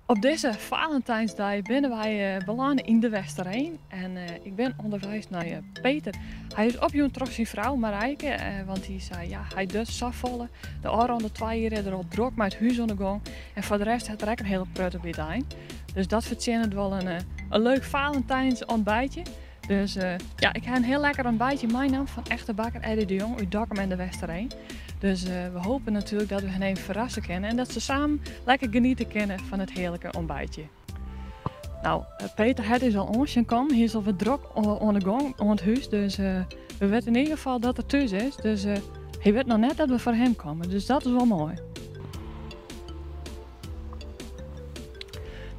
Op dizze Valentijnsdei binne wy belâne yn De Westereen en ik bin ûnderweis nei Peter. Hy is opjûn troch syn frou Marijke, want hy sei ja, hy docht safolle. De ôfrûne twa jier is er al drok mei it hús oan de gong en foar de rest hat er ek in hiele protte by it ein. Dus dat fertsjinnet wol in leuk Valentijns ontbijtje. Dus ja, ik ha in hiel lekker ontbijtje meinaam fan echte bakker Eddy de Jong út Dokkum en de Westereen. Dus we hopen natuerlik dat we hen even ferrasse kinne en dat se samen lekker geniete kinne fan it hearlike ontbijtje. Nou, Peter het is al oan sjen kommen. Hy is al wat drok oan de gong oan it hús. Dus we witte yn ieder gefal dat er thús is. Dus hy wit noch net dat we foar him komme. Dus dat is wol moai.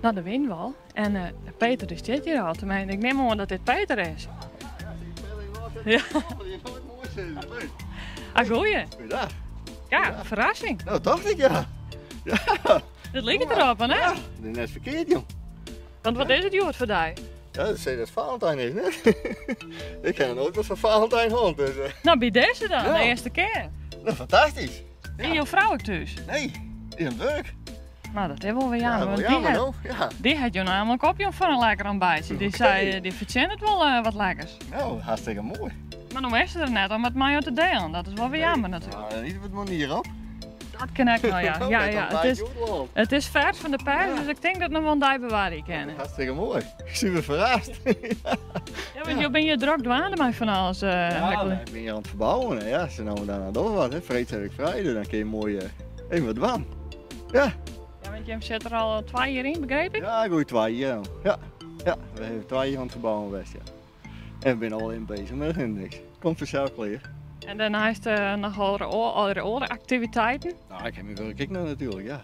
Nou, de wyn wol. En Peter die stiet hjir al. Tenminste, ik nim oan dat dit Peter is. Ja. Ah, goeie. Goeiedag. Ja, verrassing. Nou, dacht ik ja. Ja. Het liket erop, hè? Ja, dat is net ferkeard, jong. Want wat is it hjoed foar dei? Ja, dat sei dat Valentijn is, net. Ik ha noch noait wat fan Valentijn hân, dus. Nou, by dizze dan, Ja. de earste kear. Nou, fantastysk. Is jo frou ek thús? Nee, is oan it wurk. Nou, dat is wol wer jammer. Ja, want jammer no. Ja. Dy hat jo namelijk opjûn foar in lekker ontbijtje. Dy sei, dy fertsjinnet wol wat lekkers. Nou, hartstikke moai. Mar no is se der net om it mei jo te delen. Dat is wol wer jammer natuerlik. Nou, niet op het manier op. Dat kin ek noch, ja. Ja, ja. It is fers fan de pers, dus ik tink dat noch wol in dei bewarje kinne. Hartstikke moai. Super ferrast. Ja, want jo binne hjir drok dwaande mei fan alles. Ja, ik bin hjir oan it ferbouwen. Ja, se no en dan dogge wat. Hè. Freed ha ik frij, dus dan kin je moai even wat dwaan. Ja. Ja, want jim sit der al twa jier yn, begreep ik? Ja, goed 2 jier. Ja, ja, we hawwe 2 jier oan it ferbouwen west, ja. En we binne al even bezich, mar dat is niks. Komt fansels klear. En dêrneist noch alle oare aktiviteiten? Nou, ik ha myn wurk ek noch natuerlik, ja.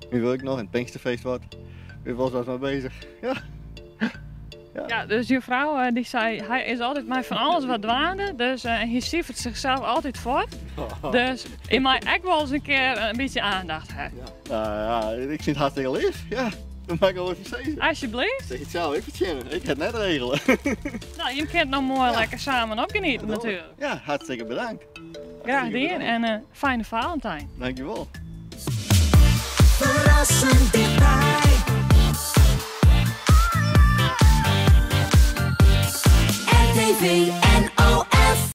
Myn wurk noch en it Pinksterfeest wat. Bin wol wat mei bezich, ja. Ja. Ja, dus je frou dy sei, hy is altyd mei fan alles wat dwaande, dus hy sifert zichzelf altyd fuort. Dus hy mei ek wol ris in kear in bytsje aandacht ha. Ja. Nou ja, ik fyn it hartstikke leaf, ja. Dat mei ik al even sizze. Alsjeblieft. Ik het ik fertsjinne. Ik ha it net regele. Nou, jim kinne it no moai lekker samen opgenieten natuurlijk. Ja, hartstikke bedankt. Graach dien en fijne Valentijn. Dankjewol.